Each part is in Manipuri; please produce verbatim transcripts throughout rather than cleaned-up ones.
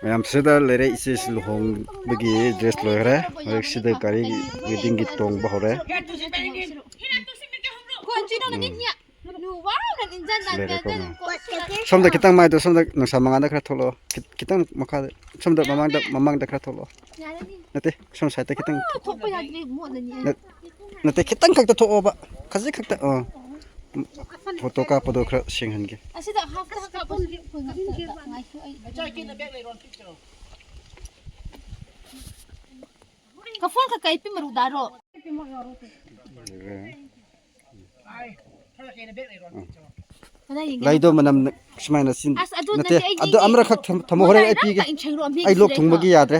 ꯃꯌꯥꯝ ꯁꯤꯗ ꯂꯩꯔꯦ, ꯏꯆꯦꯁꯤ ꯂꯨꯍꯣꯡꯕꯒꯤ ꯗ꯭ꯔꯦꯁ ꯂꯣꯏꯈ꯭ꯔꯦ꯫ ꯍꯧꯖꯤꯛ ꯁꯤꯗ ꯒꯥꯔꯤ ꯋꯦꯗꯤꯡꯒꯤ ꯇꯣꯡꯕ ꯍꯧꯔꯦ꯫ ꯂꯩꯔꯦꯀꯣ꯫ ꯁꯣꯝꯗ ꯈꯤꯇꯪ ꯃꯥꯏꯗꯣ, ꯁꯣꯝꯗ ꯅꯨꯡꯁꯥ ꯃꯉꯥꯜꯗ ꯈꯔ ꯊꯣꯛꯂꯛꯑꯣ꯫ ꯈꯤ-, ꯈꯤꯇꯪ ꯃꯈꯥꯗ, ꯁꯣꯝꯗ ꯃꯃꯥꯡꯗ, ꯃꯃꯥꯡꯗ ꯈꯔ ꯊꯣꯛꯂꯛꯑꯣ꯫ ꯅꯠꯇꯦ, ꯁꯣꯝ ꯁꯥꯏꯠꯇ ꯈꯤꯇꯪ꯫ ꯅꯠ-, ꯅꯠꯇꯦ, ꯈꯤꯇꯪ ꯈꯛꯇ ꯊꯣꯛꯑꯣꯕ꯫ ꯈꯖꯤꯛ ꯈꯛꯇ꯫ ꯑꯥ꯫ ꯐꯣꯇꯣ ꯀꯥꯞꯄꯗꯣ ꯈꯔ ꯁꯦꯡꯍꯟꯒꯦ꯫ ꯑꯁꯤꯗ ꯍꯥꯞꯇ ꯍꯥꯞꯄꯁꯨ ꯉꯥꯏꯈꯣ ꯑꯩ꯫ ꯀꯐꯣꯟ ꯈꯛ ꯀꯩ ꯄꯤ ꯃꯔꯨ ꯗꯥꯔꯣ꯫ ꯀꯗꯥꯏ ꯌꯦꯡꯒꯦ? ꯂꯩꯗꯣ ꯃꯅꯝ ꯁꯨꯃꯥꯏꯅ ꯁꯤꯟ-, ꯑꯁ, ꯑꯗꯨ ꯅꯠꯇꯦ, ꯅꯠꯇꯦ, ꯑꯩ ꯑꯗꯨ ꯌꯦꯡꯒꯦ꯫ ꯑꯃꯔꯛꯈꯛ ꯊꯝ-, ꯊꯝꯃꯣ, ꯍꯣꯔꯦꯟ ꯑꯩ ꯃꯇꯥꯏ ꯄꯤꯒꯦ꯫ ꯑꯝꯇ ꯏꯟꯁꯤꯜꯂꯣ, ꯑꯝꯇ ꯑꯩ ꯂꯣꯛ ꯌꯦꯡꯁꯤꯜꯂꯦ꯫ ꯊꯨꯡꯕꯒꯤ ꯌꯥꯗ꯭ꯔꯦ꯫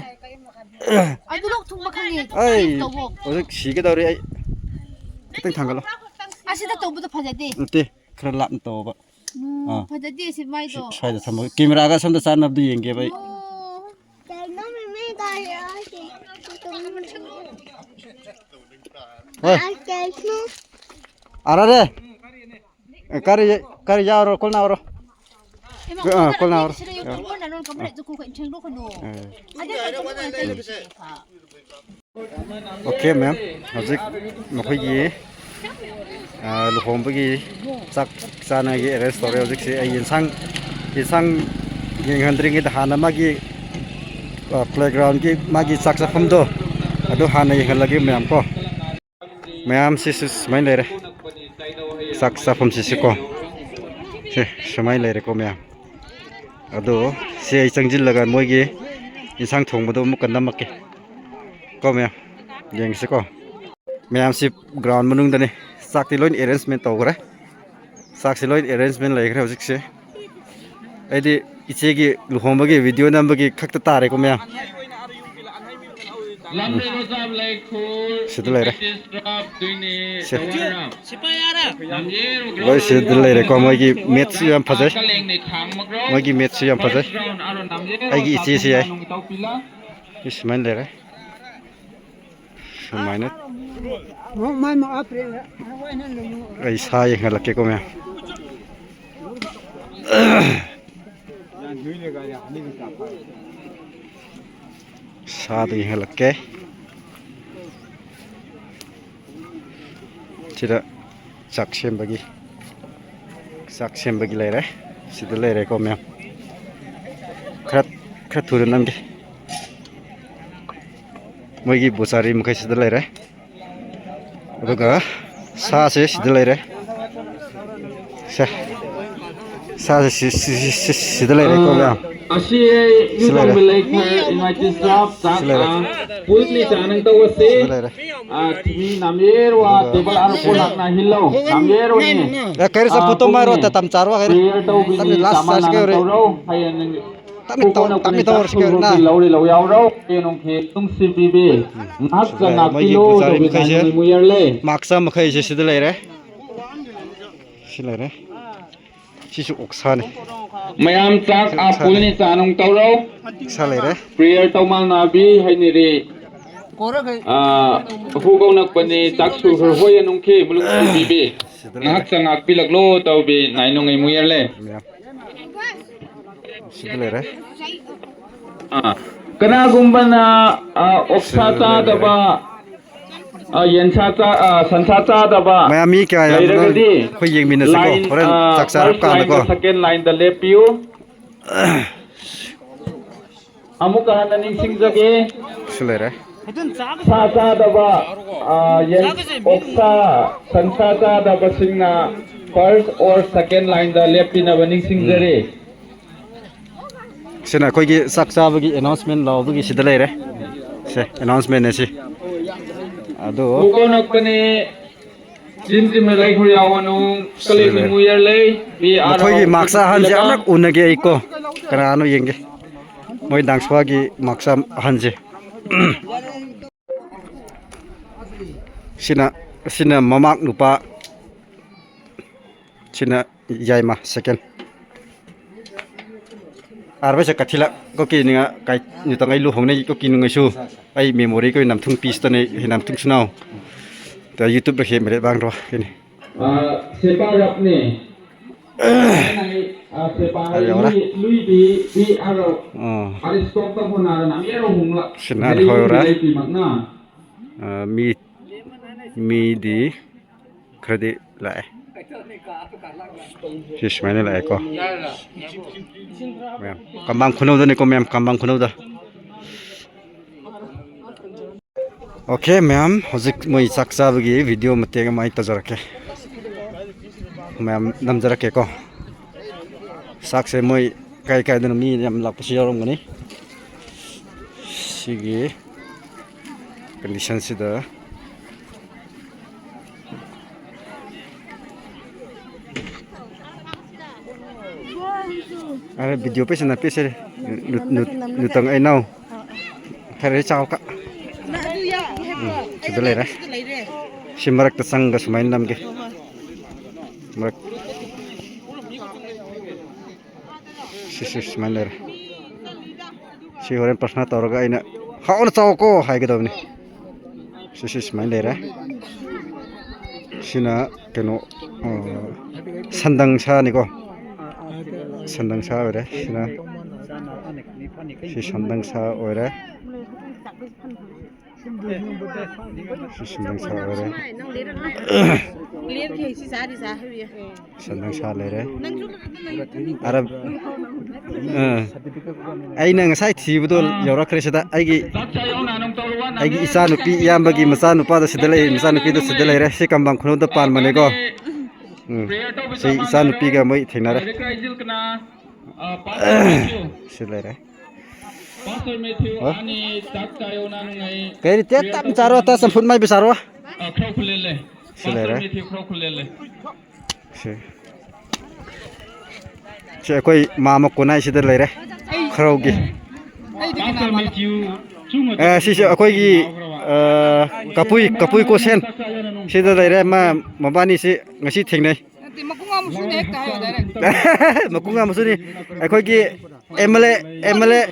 ꯑꯗꯨ ꯂꯣꯛ ꯊꯨꯡꯕ ꯈꯪꯉꯦ꯫ ꯑꯩ ꯇꯧꯋꯣ꯫ ꯍꯧꯖꯤꯛ ꯁꯤꯒꯗꯧꯔꯦ ꯑꯩ꯫ ꯈꯤꯇꯪ ꯊꯥꯡꯒꯠꯂꯣ꯫ ꯑꯁꯤꯗ ꯇꯧꯕꯗꯣ ꯐꯖꯗꯦ꯫ ꯅꯠꯇꯦ, ꯈꯔ ꯂꯥꯞꯅ ꯇꯧꯕ꯫ ꯎꯝ, ꯑꯥ꯫ ꯐꯖꯗꯦ ꯑꯁꯤ ꯃꯥꯏꯗꯣ꯫ ꯁꯤ-, ꯁ꯭ꯋꯥꯏꯗ ꯊꯝꯃꯒ ꯀꯦꯃꯦꯔꯥꯒ ꯁꯣꯝꯗ ꯆꯥꯟꯅꯕꯗꯨ ꯌꯦꯡꯒꯦꯕ ꯑꯩ꯫ ꯑꯣ꯫ ꯀꯩꯅꯣ ꯃꯤꯃꯤ ꯇꯥꯏ꯫ ꯍꯣꯏ꯫ ꯑꯥ, ꯀꯩꯅꯣ꯫ ꯑꯔꯥꯔꯦ꯫ ꯀꯔꯤ, ꯀꯔꯤ ꯌꯥꯎꯔꯣ, ꯀꯣꯜ ꯅꯥꯎꯔꯣ꯫ ꯑꯥ, ꯀꯣꯜ ꯅꯥꯎꯔꯣ꯫ ꯑꯣꯀꯦ, ꯃꯦꯝ꯫ ꯍꯧꯖꯤꯛ ꯃꯈꯣꯏꯒꯤ, ꯑꯥ, ꯂꯨꯍꯣꯡꯕꯒꯤ ꯆꯥꯛ ꯆꯥꯅꯉꯥꯏꯒꯤ ꯑꯦꯔꯦꯟꯖ ꯇꯧꯔꯦ꯫ ꯍꯧꯖꯤꯛꯁꯦ ꯑꯩ ꯌꯦꯟꯁꯥꯡ, ꯌꯦꯟꯁꯥꯡ ꯌꯦꯡꯍꯟꯗ꯭ꯔꯤꯉꯩꯗ ꯍꯥꯟꯅ ꯃꯥꯒꯤ, ꯑꯥ, ꯄ꯭ꯂꯦꯒ꯭ꯔꯥꯎꯟꯒꯤ ꯃꯥꯒꯤ ꯆꯥꯛ ꯆꯥꯐꯝꯗꯣ ꯑꯗꯨ ꯍꯥꯟꯅ ꯌꯦꯡꯍꯜꯂꯒꯦ ꯃꯌꯥꯝ ꯀꯣ꯫ ꯃꯌꯥꯝꯁꯤꯁꯨ ꯁꯨꯃꯥꯏꯅ ꯂꯩꯔꯦ꯫ ꯆꯥꯛ ꯆꯥꯐꯝꯁꯤꯁꯨꯀꯣ꯫ ꯁꯦ, ꯁꯨꯃꯥꯏꯅ ꯂꯩꯔꯦꯀꯣ ꯃꯌꯥꯝ꯫ ꯑꯗꯣ ꯁꯤ ꯑꯩ ꯆꯪꯁꯤꯜꯂꯒ ꯃꯣꯏꯒꯤ ꯌꯦꯟꯁꯥꯡ ꯊꯣꯡꯕꯗꯣ ꯑꯃꯨꯛꯀ ꯅꯝꯃꯛꯀꯦ꯫ ꯀꯣ ꯃꯌꯥꯝ, ꯌꯦꯡꯁꯤꯀꯣ꯫ ꯃꯌꯥꯝꯁꯤ ꯒ꯭ꯔꯥꯎꯟ ꯃꯅꯨꯡꯗꯅꯤ꯫ ꯆꯥꯛꯇꯤ ꯂꯣꯏ ꯑꯦꯔꯦꯟꯖꯃꯦꯟ ꯇꯧꯈ꯭ꯔꯦ꯫ ꯆꯥꯛꯁꯤ ꯂꯣꯏ ꯑꯦꯔꯦꯟꯖꯃꯦꯟ ꯂꯩꯈ꯭ꯔꯦ ꯍꯧꯖꯤꯛꯁꯦ꯫ ꯑꯩꯗꯤ ꯏꯆꯦꯒꯤ ꯂꯨꯍꯣꯡꯕꯒꯤ ꯚꯤꯗꯤꯑꯣ ꯅꯝꯕꯒꯤ ꯈꯛꯇ ꯇꯥꯔꯦꯀꯣ ꯃꯌꯥꯝ꯫ ꯁꯤꯗ ꯂꯩꯔꯦ꯫ ꯁꯦ꯫ ꯂꯣꯏ ꯁꯤꯗ ꯂꯩꯔꯦꯀꯣ꯫ ꯃꯣꯏꯒꯤ ꯃꯦꯠꯁꯨ ꯌꯥꯝ ꯐꯖꯩ꯫ ꯃꯣꯏꯒꯤ ꯃꯦꯠꯁꯨ ꯌꯥꯝ ꯐꯖꯩ꯫ ꯑꯩꯒꯤ ꯏꯆꯦꯁꯤ ꯌꯥꯏ꯫ ꯁꯤ ꯁꯨꯃꯥꯏꯅ ꯂꯩꯔꯦ꯫ ꯁꯨꯃꯥꯏꯅ꯫ ꯑꯩ ꯁꯥ ꯌꯦꯡꯍꯜꯂꯛꯀꯦꯀꯣ ꯃꯌꯥꯝ꯫ ꯁꯥꯗ ꯌꯦꯡꯍꯜꯂꯛꯀꯦ꯫ ꯁꯤꯗ ꯆꯥꯛ ꯁꯦꯝꯕꯒꯤ, ꯆꯥꯛ ꯁꯦꯝꯕꯒꯤ ꯂꯩꯔꯦ꯫ ꯁꯤꯗ ꯂꯩꯔꯦꯀꯣ ꯃꯌꯥꯝ꯫ ꯈꯔ, ꯈꯔ ꯊꯨꯅ ꯅꯝꯒꯦ꯫ ꯃꯣꯏꯒꯤ ꯕꯨꯆꯥꯔꯤ ꯃꯈꯩ ꯁꯤꯗ ꯂꯩꯔꯦ꯫ ꯑꯗꯨꯒ ꯁꯥꯁꯦ ꯁꯤꯗ ꯂꯩꯔꯦ꯫ ꯁꯦ꯫ ꯁꯥꯁꯦ ꯁꯤ, ꯁꯤ, ꯁꯤ, ꯁꯤ, ꯁꯤꯗ ꯂꯩꯔꯦꯀꯣ ꯃꯌꯥꯝ꯫ ꯑꯁꯤ ꯑꯩ ꯁꯤ ꯂꯩꯔꯦ꯫ ꯃꯤꯐꯝꯒꯤ ꯂꯩꯈꯥꯏ ꯏꯟꯚꯥꯏꯇꯦꯁꯟ ꯆꯥꯛ, ꯁꯤ ꯂꯩꯔꯦ꯫ ꯑ, ꯄꯨꯜꯂꯤ ꯆꯥꯅꯪ ꯇꯧꯕꯁꯦ꯫ ꯁꯤꯗ ꯂꯩꯔꯦ꯫ ꯑ, ꯃꯤ ꯅꯝꯌꯦꯔ ꯋꯥ ꯑꯗꯨꯒ ꯇꯦꯕꯜ ꯑꯔꯨꯞꯄ ꯁꯤꯅ ꯂꯥꯛꯅ ꯍꯤꯜꯂꯣ꯫ ꯅꯝꯌꯦꯔ ꯋꯥꯅꯤ꯫ ꯑꯦ, ꯀꯩꯔ ꯆꯐꯨ ꯑ, ꯇꯣꯝ ꯍꯥꯏꯔꯣ, ꯄꯨꯡꯅꯤ꯫ ꯇ-, ꯇꯝ ꯆꯥꯔꯣ ꯍꯥꯏꯔꯦ꯫ ꯄ꯭ꯔꯦꯌꯔ ꯇꯧꯕꯤꯅꯤ, ꯇꯞꯅ ꯂꯥꯁ ꯆꯥꯔꯖ ꯆꯥꯃꯥꯟꯅꯅ ꯀꯩ ꯑꯣꯏꯔꯦ꯫ ꯇꯧꯔꯣ꯫ ꯍꯌꯦꯡ ꯇꯞꯅ ꯇꯧ, ꯇꯞꯅ ꯇꯧꯔꯁꯤ ꯀꯩꯅꯣ, ꯅ꯫ ꯂꯧꯔꯤ ꯂꯧ ꯌꯥꯎꯔꯣ꯫ ꯀꯩꯅꯣꯒꯤ ꯅꯨꯡꯁꯤꯕꯤꯕꯤ꯫ ꯎꯝ꯫ ꯉꯥꯏꯍꯥꯛ ꯁꯤꯗ ꯂꯩꯔꯦ꯫ ꯃꯣꯏꯒꯤ ꯆꯪꯉꯥꯛꯄꯤꯌꯨ ꯄꯨꯖꯥꯔꯤ ꯇꯧꯕꯤ ꯃꯈꯩꯁꯦ, ꯉꯥꯏꯅꯤꯡꯉꯤ ꯃꯨꯌꯔꯂꯦ꯫ ꯃꯥꯛꯁ ꯃꯈꯩꯁꯦ ꯁꯤꯗ ꯂꯩꯔꯦ꯫ ꯁꯤ ꯂꯩꯔꯦ꯫ ꯁꯤꯁꯨ ꯑꯣꯛꯁꯥꯅꯤ꯫ ꯃꯌꯥꯝ ꯆꯥꯛ ꯁꯤ ꯑꯣꯛꯁꯥꯅꯤ꯫ ꯑꯄꯨꯜꯅꯤ ꯆꯥꯅꯨꯡ ꯇꯧꯔꯣ꯫ ꯑꯣꯛꯁꯥ ꯂꯩꯔꯦ꯫ ꯄ꯭ꯔꯦꯌꯔ ꯇꯧꯃꯥꯡꯅꯥꯕꯤ ꯍꯥꯏꯅꯤꯔꯤ꯫ ꯑ, ꯍꯨꯒꯧꯅꯛꯄꯅꯤ ꯆꯥꯛ ꯁꯨꯈ꯭ꯔ ꯍꯣꯏ ꯅꯨꯡꯈꯤ ꯃꯨꯂꯨꯛ ꯁꯤꯕꯤꯕꯤ꯫ ꯁꯤꯗ ꯂꯩꯔꯦ꯫ ꯉꯥꯏꯍꯥꯛ ꯆꯪꯉꯥꯛꯄꯤꯂꯛꯂꯣ ꯇꯧꯕꯤ ꯅꯥꯏꯅꯨꯡꯉꯩ ꯃꯨꯌꯔꯂꯦ꯫ ꯃꯌꯥꯝ꯫ ꯁꯤꯗ ꯂꯩꯔꯦ꯫ ꯑꯥ, ꯀꯅꯥꯒꯨꯝꯕꯅ, ꯑꯥ, ꯑꯣꯛꯁꯥ ꯁꯤꯗ ꯂꯩꯔꯦ꯫ ꯆꯥꯗꯕ, ꯑꯥ, ꯌꯦꯟꯁꯥ ꯆꯥ-, ꯑꯥ, ꯁꯟꯁꯥ ꯆꯥꯗꯕ ꯃꯌꯥꯝ ꯃꯤ ꯀꯌꯥ ꯌꯥꯝꯕꯅꯣ ꯂꯩꯔꯒꯗꯤ ꯑꯩꯈꯣꯏ ꯌꯦꯡꯃꯤꯟꯅꯁꯤꯀꯣ, line, ꯍꯣꯔꯦꯟ ꯑꯥ, ꯆꯥꯛ ꯆꯥꯔꯛ first line ꯀꯥꯟꯗꯀꯣ꯫ ꯗ, second line ꯗ ꯂꯦꯞꯄꯤꯌꯨ꯫ ꯑꯃꯨꯛꯀ ꯍꯟꯅ ꯅꯤꯡꯁꯤꯡꯖꯒꯦ꯫ ꯁꯤ ꯂꯩꯔꯦ꯫ ꯁꯥ ꯆꯥꯗꯕ, ꯑꯥ, ꯌꯦꯟ, ꯑꯣꯛꯁꯥ, ꯁꯟꯁꯥ ꯆꯥꯗꯕꯁꯤꯡꯅ first or second line ꯗ ꯂꯦꯞꯄꯤꯅꯕ ꯅꯤꯡꯁꯤꯡꯖꯔꯤ꯫ ꯎꯝ꯫ ꯁꯤꯅ ꯑꯩꯈꯣꯏꯒꯤ ꯆꯥꯛ ꯆꯥꯕꯒꯤ announcement ꯂꯥꯎꯕꯒꯤ ꯁꯤꯗ ꯂꯩꯔꯦ꯫ ꯁꯦ, announcement ꯅꯦ ꯁꯤ꯫ ꯑꯗꯣ ꯃꯨꯀꯣꯅꯛꯄꯅꯦ, ꯖꯤꯝ ꯖꯤꯝꯅ ꯂꯩ ꯈꯨꯔꯤꯌꯥꯋꯥꯅꯨ, ꯁꯤꯗ ꯀꯂꯦꯟ ꯂꯩꯔꯦ꯫ ꯅꯤꯃꯨ ꯌꯔ ꯂꯩ, ꯃꯤ ꯑꯥ ꯃꯈꯣꯏꯒꯤ ꯔꯥꯎ ꯃꯥꯛꯁ ꯑꯍꯟꯁꯦ ꯄꯤꯕꯤꯔꯒ꯫ ꯑꯃꯨꯔꯛ ꯎꯅꯒꯦ ꯑꯩꯀꯣ꯫ ꯀꯅꯥꯅꯣ ꯌꯦꯡꯒꯦ꯫ ꯃꯣꯏ ꯗꯥꯡꯁ꯭ꯋꯥꯒꯤ ꯃꯥꯛꯁ ꯑꯍꯟꯁꯦ꯫ ꯁꯤꯅ, ꯁꯤꯅ ꯃꯃꯥꯛ ꯅꯨꯄꯥ꯫ ꯁꯤꯅ ꯌꯥꯏꯃ second꯫ ꯑꯥꯔꯕꯩꯁꯦ ꯀꯊꯤꯂ ꯀꯣꯀꯤ ꯅꯤꯡꯉ ꯀꯥꯏ ꯅꯤꯇꯪ ꯑꯩ ꯂꯨꯍꯣꯡꯅꯩ ꯀꯣꯀꯤ ꯅꯨꯡꯉꯩꯁꯨ ꯑꯩ memory ꯀꯣꯏ ꯅꯝꯊꯨꯡ ꯄꯤꯁꯇꯅꯦ ꯍꯦ ꯅꯝꯊꯨꯡ ꯁꯨꯅꯥꯎ꯫ ꯇ YouTube ꯂ ꯍꯦ ꯃꯔꯦ ꯕꯥꯡ ꯔꯣ ꯀꯤꯅꯤ꯫ ꯑ, ꯁꯦꯄꯥ ꯔꯞꯅꯦ꯫ ꯌꯧꯔꯦ꯫ ꯑꯣ꯫ ꯁꯤꯅ ꯍꯧꯔꯦ꯫ ꯑ, ꯃꯤ, ꯃꯤꯗꯤ ꯈꯔꯗꯤ ꯂꯥꯛꯑꯦ꯫ ꯁꯤ ꯁꯨꯃꯥꯏꯅ ꯂꯥꯛꯑꯦꯀꯣ꯫ ꯃꯌꯥꯝ ꯀꯝꯕꯥꯡ ꯈꯨꯅꯧꯗꯅꯤꯀꯣ, ꯃꯌꯥꯝ ꯀꯝꯕꯥꯡ ꯈꯨꯅꯧꯗ꯫ ꯑꯣꯀꯦ ꯃꯌꯥꯝ, ꯍꯧꯖꯤꯛ ꯃꯣꯏ ꯆꯥꯛ ꯆꯥꯕꯒꯤ ꯚꯤꯗꯤꯑꯣ ꯃꯇꯦꯛ ꯑꯃ ꯑꯩ ꯇꯧꯖꯔꯛꯀꯦ꯫ ꯃꯌꯥꯝ ꯅꯝꯖꯔꯛꯀꯦꯀꯣ꯫ ꯆꯥꯛꯁꯦ ꯃꯣꯏ ꯀꯥꯏ ꯀꯥꯏꯗꯅꯣ ꯃꯤ ꯌꯥꯝ ꯂꯥꯛꯄꯁꯨ ꯌꯥꯎꯔꯝꯒꯅꯤ꯫ ꯁꯤꯒꯤ ꯀꯟꯗꯤꯁꯟꯁꯤꯗ꯫ ꯑꯔꯦ, ꯚꯤꯗꯤꯑꯣ ꯄꯦꯁ ꯅ ꯄꯦꯁ ꯔꯦ꯫ ꯅꯨ-, ꯅꯨ-, ꯅꯨꯇꯪ ꯑꯩ ꯅꯥꯎ꯫ ꯈꯔ ꯆꯥꯎ ꯀ꯫ ꯎꯝ, ꯁꯤꯗ ꯂꯩꯔꯦ꯫ ꯁꯤ ꯃꯔꯛꯇ ꯆꯪꯉꯒ ꯁꯨꯃꯥꯏꯅ ꯅꯝꯒꯦ꯫ ꯃꯔꯛ-, ꯁꯤ, ꯁꯤ ꯁꯨꯃꯥꯏꯅ ꯂꯩꯔꯦ꯫ ꯁꯤ ꯍꯣꯔꯦꯟ ꯄ꯭ꯔꯊꯅꯥ ꯇꯧꯔꯒ ꯑꯩꯅ "ꯍꯥꯎꯅ ꯆꯥꯎꯀꯣ" ꯍꯥꯏꯒꯗꯕꯅꯤ꯫ ꯁꯤ, ꯁꯤ ꯁꯨꯃꯥꯏꯅ ꯂꯩꯔꯦ꯫ ꯁꯤꯅ ꯀꯩꯅꯣ, ꯑ, ꯁꯟꯗꯪ ꯁꯥꯅꯤꯀꯣ꯫ ꯁꯟꯗꯪ ꯁꯥ ꯑꯣꯏꯔꯦ꯫ ꯁꯤꯅ, ꯁꯤ ꯁꯟꯗꯪ ꯁꯥ ꯑꯣꯏꯔꯦ꯫ ꯁꯤ ꯁꯟꯗꯪ ꯁꯥ ꯑꯣꯏꯔꯦ꯫ ꯁꯟꯗꯪ ꯁꯥ ꯂꯩꯔꯦ꯫ ꯑꯔ-, ꯑ, ꯑꯩꯅ ꯉꯁꯥꯏ ꯊꯤꯕꯗꯣ ꯌꯧꯔꯛꯈ꯭ꯔꯦ ꯁꯤꯗ꯫ ꯑꯩꯒꯤ, ꯑꯩꯒꯤ ꯏꯆꯥꯅꯨꯄꯤ, ꯏꯌꯥꯝꯕꯒꯤ ꯃꯆꯥꯅꯨꯄꯥꯗꯣ ꯁꯤꯗ ꯂꯩ, ꯃꯆꯥꯅꯨꯄꯤꯗꯣ ꯁꯤꯗ ꯂꯩꯔꯦ꯫ ꯁꯤ ꯀꯝꯕꯥꯡ ꯈꯨꯅꯧꯗ ꯄꯥꯟꯕꯅꯦꯀꯣ꯫ ꯎꯝ, ꯁꯤ ꯏꯆꯥꯅꯨꯄꯤꯒ ꯃꯣꯏ ꯊꯦꯡꯅꯔꯦ꯫ ꯁꯤ ꯂꯩꯔꯦ꯫ ꯀꯩ ꯇꯦꯠ ꯇꯞ ꯆꯥꯔꯣ, ꯇ ꯆꯝꯐꯨꯠ ꯃꯥꯏꯕ ꯆꯥꯔꯣ꯫ ꯁꯤ ꯂꯩꯔꯦ꯫ ꯁꯤ꯫ ꯁꯤ ꯑꯩꯈꯣꯏ ꯃꯥꯃ ꯀꯣꯅꯥꯏꯁꯤꯗ ꯂꯩꯔꯦ꯫ ꯈꯔꯧꯒꯤ꯫ ꯑꯦ, ꯁꯤꯁꯦ ꯑꯩꯈꯣꯏꯒꯤ, ꯑ, ꯀꯄꯨꯏ, ꯀꯄꯨꯏ ꯀꯣꯁꯦꯟ ꯁꯤꯗ ꯂꯩꯔꯦ꯫ ꯃꯥ, ꯃꯕꯥꯅꯤꯁꯤ ꯉꯁꯤ ꯊꯦꯡꯅꯩ꯫ ꯅꯠꯇꯦ, ꯃꯀꯨꯡ ꯉꯥ ꯃꯁꯨꯅꯦ ꯍꯦꯛꯇ ꯍꯥꯏꯌꯣ, direct꯫ ꯃꯀꯨꯡ ꯉꯥ ꯃꯁꯨꯅꯤ꯫ ꯑꯩꯈꯣꯏꯒꯤ M L A, M L A,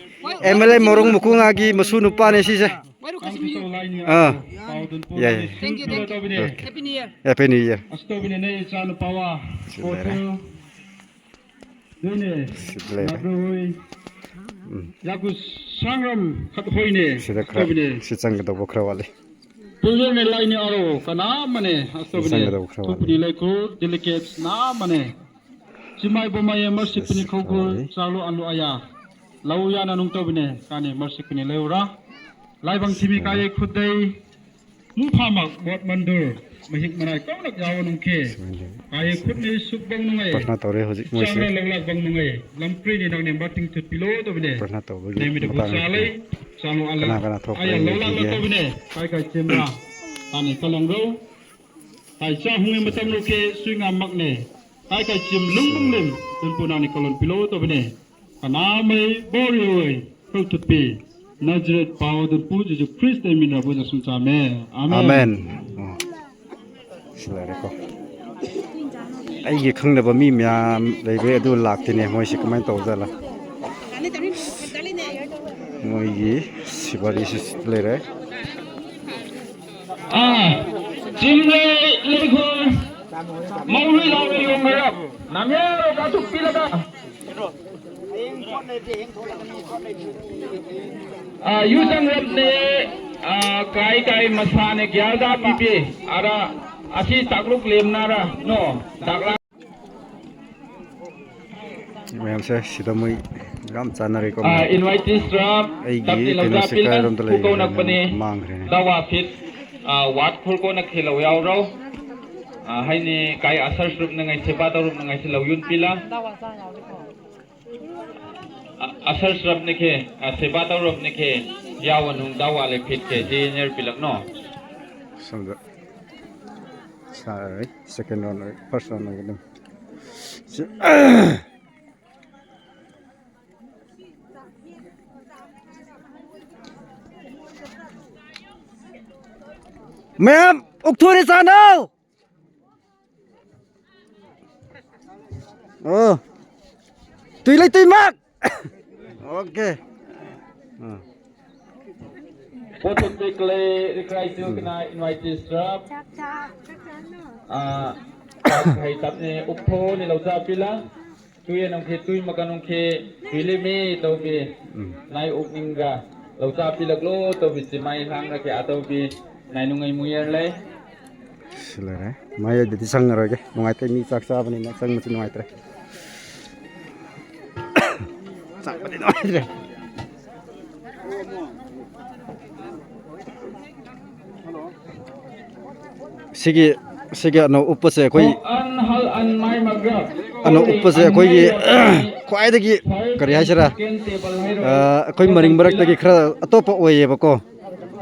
M L A ꯃꯣꯔꯣꯡ ꯃꯀꯨꯡ ꯉꯥꯒꯤ ꯃꯁꯨ ꯅꯨꯄꯥꯅꯦ ꯁꯤꯁꯦ꯫ ꯋꯥꯏꯔꯨ ꯀꯥꯁꯤ ꯃꯤꯌꯨ꯫ ꯑꯥ, ꯌꯥꯏ, ꯌꯥꯏ꯫ Thank you, thank you꯫ Okay꯫ Happy New Year꯫ Happy New Year꯫ ꯁꯤ ꯂꯩꯔꯦ꯫ ꯅꯣꯏꯅꯦ꯫ ꯁꯤꯗ ꯂꯩꯔꯦ꯫ ꯅꯥꯗ꯭ꯔꯣꯏ꯫ ꯎꯝ꯫ ꯌꯥꯀꯨ ꯁꯥꯡꯔꯝ ꯈꯠ ꯍꯣꯏꯅꯦ꯫ ꯁꯤꯗ ꯈꯔ, ꯇꯧꯕꯤꯅꯦ꯫ ꯁꯤ ꯆꯪꯒꯗꯧꯕ ꯈꯔ ꯋꯥꯠꯂꯤ꯫ ꯄꯨꯜꯂꯦꯅꯦ ꯂꯥꯏꯅꯦ ꯑꯔꯣ ꯀꯅꯥ ꯑꯃꯅꯦ ꯑꯁ ꯇꯧꯕꯤꯅꯦ꯫ ꯆꯪꯒꯗꯧꯕ ꯈꯔ ꯋꯥꯠꯂꯤ꯫ ꯇꯨꯄꯨꯅꯤ ꯂꯩꯈꯨ delegates ꯅꯥ ꯑꯃꯅꯦ꯫ ꯆꯤꯃꯥꯏꯕꯣ ꯃꯥꯏꯌꯦ ꯃꯔꯁꯤꯄꯤꯅꯤ ꯁꯤꯁ ꯈꯧꯈꯨ ꯈꯔ ꯋꯥꯠꯂꯤ꯫ ꯆꯥꯂꯨ ꯑꯂꯨ ꯑꯌꯥ꯫ ꯂꯧ ꯌꯥꯅ ꯅꯨꯡ ꯇꯧꯕꯤꯅꯦ꯫ ꯀꯥꯅꯤ ꯃꯔꯁꯤꯄꯤꯅꯤ ꯂꯩꯔꯨꯔꯥ꯫ ꯂꯥꯏꯕꯪ ꯊꯤꯃꯤ ꯁꯤꯁ ꯀꯥꯌꯦ ꯈꯨꯗꯩ꯫ ꯃꯨꯡꯐꯥꯃꯛ ꯃꯣꯠ ꯃꯟꯗꯨꯔ ꯃꯍꯤꯛ ꯃꯅꯥꯏ ꯀꯧꯅꯛ ꯌꯥꯎꯕ ꯅꯨꯡꯈꯤ꯫ ꯁꯨꯃꯥꯏꯅ ꯂꯩ꯫ ꯀꯥꯌꯦ ꯈꯨꯠꯅꯤ ꯁꯨꯛꯕꯪ ꯅꯨꯡꯉꯥꯏ꯫ ꯄ꯭ꯔꯊꯅꯥ ꯇꯧꯔꯦ ꯍꯧꯖꯤꯛ ꯃꯣꯏꯁꯦ꯫ ꯆꯥꯡꯅ ꯂꯧꯂꯥꯛ ꯕꯪ ꯅꯨꯡꯉꯥꯏ꯫ ꯂꯝꯀ꯭ꯔꯤꯅꯤ ꯅꯪꯅꯦ ꯃꯇꯤꯡ ꯊꯨꯠꯄꯤꯂꯣ ꯇꯧꯕꯤꯅꯦ꯫ ꯄ꯭ꯔꯊꯅꯥ ꯇꯧꯕꯒꯤ ꯅꯦꯃꯤꯗ ꯃꯇꯥꯡ ꯕꯨꯆꯥ ꯂꯩ꯫ ꯆꯥꯡꯅ ꯑꯂ꯫ ꯀꯅꯥ ꯀꯅꯥ ꯊꯣꯛꯄ꯭ꯔꯥ ꯑꯌꯥ ꯂꯧꯂꯥꯛ ꯌꯦꯡꯈꯤꯒꯦ꯫ ꯇꯧꯕꯤꯅꯦ꯫ ꯀꯥꯏ ꯀꯥꯏ ꯆꯦꯟꯕ꯭ꯔꯥ꯫ ꯀꯥꯅꯤ ꯀꯂꯣꯡꯔꯧ꯫ ꯀꯥꯏ ꯆꯥ ꯍꯨꯡꯉꯦ ꯃꯇꯝ ꯂꯨꯀꯦ ꯁꯨꯏ ꯉꯥꯝꯃꯛꯅꯦ꯫ ꯀꯥꯏ ꯀꯥꯏ ꯆꯤꯝ ꯂꯨꯡ ꯂꯨꯡ ꯂꯤꯝ꯫ ꯇꯨꯟꯄꯨ ꯅꯥꯅꯤ ꯀꯂꯣꯟ ꯄꯤꯂꯣ ꯇꯧꯕꯤꯅꯦ꯫ ꯀꯅꯥꯃꯩ ꯕꯣꯔꯤꯑꯣꯏ ꯈꯨꯜ ꯊꯨꯠꯄꯤ ꯅꯖꯔꯦꯠ ꯄꯥꯎ ꯑꯗꯨ ꯄꯨ ꯖꯤꯁꯨ ꯈ꯭ꯔꯤꯁꯇ ꯃꯤꯡꯅ ꯕꯨꯖ ꯁꯨꯝ ꯆꯥꯝꯃꯦ꯫ ꯑꯥꯃꯦꯟ꯫ ꯑꯥꯃꯦꯟ꯫ ꯑꯣ꯫ ꯁꯤ ꯂꯩꯔꯦꯀꯣ꯫ ꯑꯩꯒꯤ ꯈꯪꯅꯕ ꯃꯤ ꯃꯌꯥꯝ ꯂꯩꯕꯩ ꯑꯗꯨ ꯂꯥꯛꯇꯦꯅꯦ, ꯃꯣꯏꯁꯤ ꯀꯃꯥꯏꯅ ꯇꯧꯖꯥꯠꯂ? ꯃꯣꯏꯒꯤ ꯁꯤꯕꯥꯔꯤꯁꯤ ꯂꯩꯔꯦ꯫ ꯑꯥ, ꯆꯤꯡꯂꯩ ꯂꯩꯈꯣꯜ ꯃꯧꯔꯨꯏ ꯂꯥꯎꯔꯨꯏ ꯌꯣꯡ ꯃꯔꯛ ꯅꯥꯃꯤꯌꯥꯔꯣ ꯀꯥꯊꯨꯛꯄꯤꯔꯒ ꯑ, ꯌꯨ ꯆꯪꯂꯕꯅꯦ, ꯑ, ꯀꯥꯏ ꯀꯥꯏ ꯃꯁꯥꯅꯦ ꯒ꯭ꯌꯥꯜꯗꯥ ꯄꯤꯕꯤ, ꯑꯔ, ꯑꯁꯤ ꯇꯥꯛꯂꯨꯛ ꯂꯦꯝꯅꯔ, ꯅꯣ, ꯗꯥꯛꯂꯥ꯫ ꯃꯌꯥꯝꯁꯦ ꯁꯤꯗ ꯃꯣꯏ ꯌꯥꯝ ꯆꯥꯟꯅꯔꯦꯀꯣ ꯑ, ꯃꯌꯥꯝ꯫ Invitees ꯔ, ꯑꯩꯒꯤ ꯇꯞꯅꯤ ꯀꯩꯅꯣꯁꯦ ꯂꯧꯖꯥ ꯀꯥꯏꯔꯣꯝꯗ ꯄꯤꯜꯂ, ꯂꯩꯈ꯭ꯔꯦꯅꯦ? ꯈꯨꯀꯧꯅꯛꯄꯅꯦ, ꯃꯥꯡꯈ꯭ꯔꯦꯅꯦ꯫ ꯗꯋꯥ ꯐꯤꯠ, ꯑ, ꯋꯥꯠ ꯈꯨꯜꯀꯣꯅ ꯈꯦꯂꯧ ꯌꯥꯎꯔꯣ꯫ ꯑ, ꯍꯥꯏꯅꯤ ꯀꯥꯏ ꯑꯁꯔ ꯁ꯭ꯔꯨꯞꯅꯉꯥꯏ ꯁꯦꯕꯥ ꯇꯧꯔꯨꯞꯅꯉꯥꯏ ꯁꯤ ꯂꯧ ꯌꯨꯟ ꯄꯤꯂ꯫ ꯑ-, ꯑꯁꯔ ꯁ꯭ꯔꯞꯅꯤꯈꯦ, ꯑ, ꯁꯦꯕꯥ ꯇꯧꯔꯞꯅꯤꯈꯦ, ꯌꯥꯋ ꯅꯨꯡ ꯗꯥꯋꯥ ꯂꯦ ꯐꯤꯠꯈꯦ, ꯖꯤ ꯅꯦꯔ ꯄꯤꯂꯛꯅꯣ꯫ ꯁꯣꯝꯗ ꯁꯥꯔꯔꯣꯏ, second round ꯑꯣꯏ, first round ꯑꯣꯏꯒꯅꯤ꯫ ꯁꯤ-, ꯃꯌꯥꯝ ꯎꯛꯊꯨꯔꯤ ꯆꯥꯅꯧ! ꯑꯣ꯫ ꯇꯨꯏ ꯂꯩ ꯇꯨꯏ ꯃꯥꯛ꯫ ꯑꯣꯀꯦ꯫ ꯑꯥ꯫ Automatically request to um. Kena invite this trap. ꯆꯥꯛ ꯆꯥ-, ꯆꯥꯛ ꯆꯥꯅꯣ꯫ ꯑꯥ, ꯆꯥꯛ ꯍꯩ ꯇꯞꯅꯦ, ꯎꯞꯊꯣꯛꯑꯣꯅꯦ, ꯂꯧꯖꯥ ꯄꯤꯂꯥ꯫ ꯇꯨꯌꯦ ꯅꯨꯡꯈꯤ ꯇꯨꯏ ꯃꯀ ꯅꯨꯡꯈꯤ ꯇꯨꯏꯂꯦꯃꯤ ꯇꯧꯕꯤ꯫ ꯎꯝ꯫ ꯅꯥꯏ ꯎꯛꯅꯤꯡꯒ ꯂꯧꯆꯥ ꯄꯤꯂꯛꯂꯣ ꯇꯧꯕꯤ ꯆꯤꯃꯥꯏ ꯍꯥꯡꯅ ꯀꯌꯥ ꯇꯧꯕꯤ꯫ ꯅꯥꯏ ꯅꯨꯡꯉꯩ ꯃꯨꯌꯦꯔ ꯂꯩ꯫ ꯁꯤ ꯂꯩꯔꯦ꯫ ꯃꯌꯥꯏꯗꯗꯤ ꯆꯪꯉꯔꯣꯏꯒꯦ꯫ ꯅꯨꯡꯉꯥꯏꯇꯦ꯫ ꯃꯤ ꯆꯥꯛ ꯆꯥꯕꯅꯤꯅ ꯆꯪꯕꯁꯨ ꯅꯨꯡꯉꯥꯏꯇ꯭ꯔꯦ꯫ ꯆꯪꯕꯗꯤ ꯅꯨꯡꯉꯥꯏꯇ꯭ꯔꯦ꯫ ꯁꯤꯒꯤ, ꯁꯤꯒꯤ ꯑꯅꯧ ꯎꯞꯄꯁꯦ ꯑꯩꯈꯣꯏ, ꯑꯅꯧ ꯎꯞꯄꯁꯦ ꯑꯩꯈꯣꯏꯒꯤ ꯈ꯭ꯋꯥꯏꯗꯒꯤ, ꯀꯔꯤ ꯍꯥꯏꯁꯤꯔꯥ, ꯑ, ꯑꯩꯈꯣꯏ ꯃꯔꯤꯡ ꯃꯔꯛꯇꯒꯤ ꯈꯔ ꯑꯇꯣꯞꯄ ꯑꯣꯏꯌꯦꯕꯀꯣ꯫